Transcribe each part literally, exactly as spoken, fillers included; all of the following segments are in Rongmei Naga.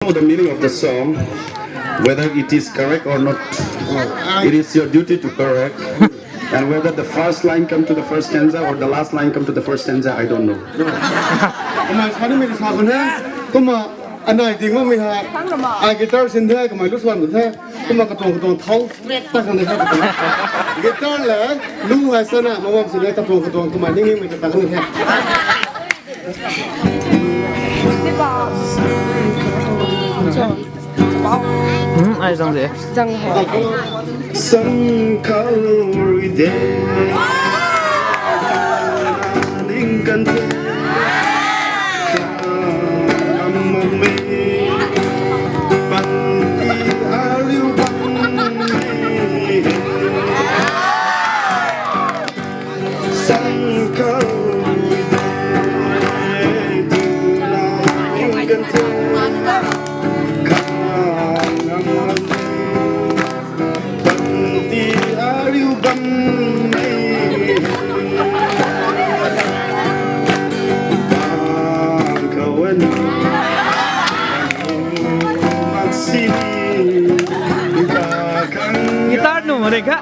know the meaning of the song, whether it is correct or not. It is your duty to correct. And whether the first line come to the first stanza or the last line come to the first stanza, I don't know. Kumna sa nimei sa kan the. Kumna anai ding makmei ha. Ai guitar sin the, kamei lu swan the. Kumna katuang katuang thau straight ta kan the. Guitar le lu hai sana mamam sin the, katuang katuang kamei ning ning mei ta kan the. Hmm, ai zang de. Zang ho. Sangkal rui de. Ning kan de. Amang me. Pan i ariu bang me. Guitar nu mane ka.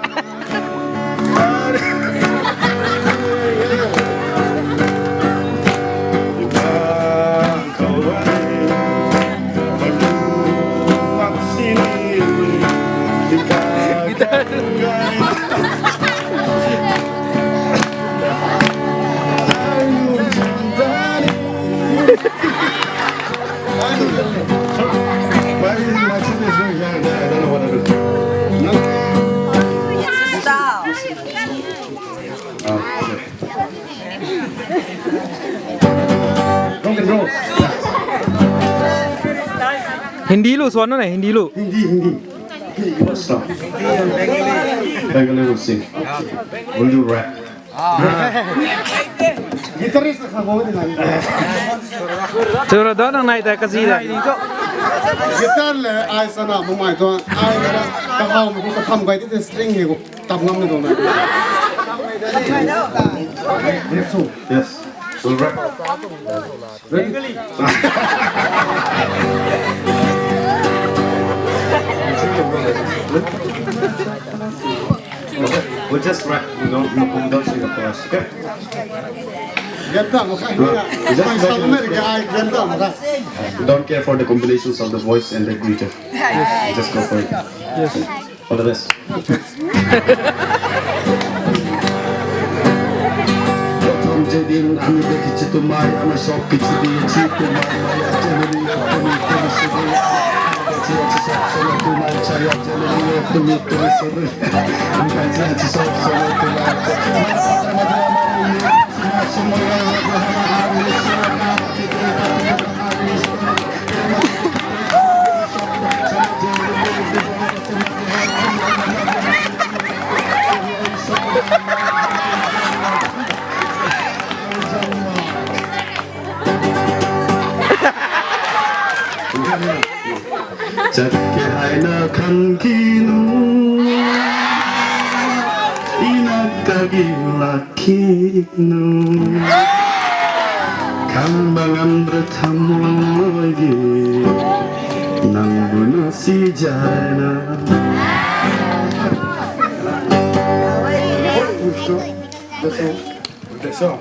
Why is my team is going here? I don't know what I do. No? Style. Oh, okay. Rock and roll. Hindi lu, swan na Hindi lu. Hindi, Hindi. What's up? Bengali will sing. Will you rap? Guitarist kha bo de na. Chura do nang nai ta kazi da. Guitar le ai sana mumai to ai na ka hau mu ka tham gai de string he ko tam ngam de do na. Yes. Will rap. Ready? We'll just rap. We don't, we don't sing the chorus, okay? Genta mo kha. Just South America ai genta mo kha. We don't care for the combinations of the voice and the guitar. Just go for it. Yes. All the best. Chat ke hai na khang ki nu, i na ka gi lak ki nu. Khang bang am ra tham loi gi, nang bu na si jai na. That's all. That's all.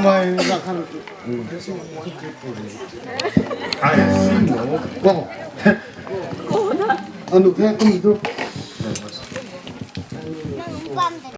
Mei la khan. Wow. Anu the kum tu.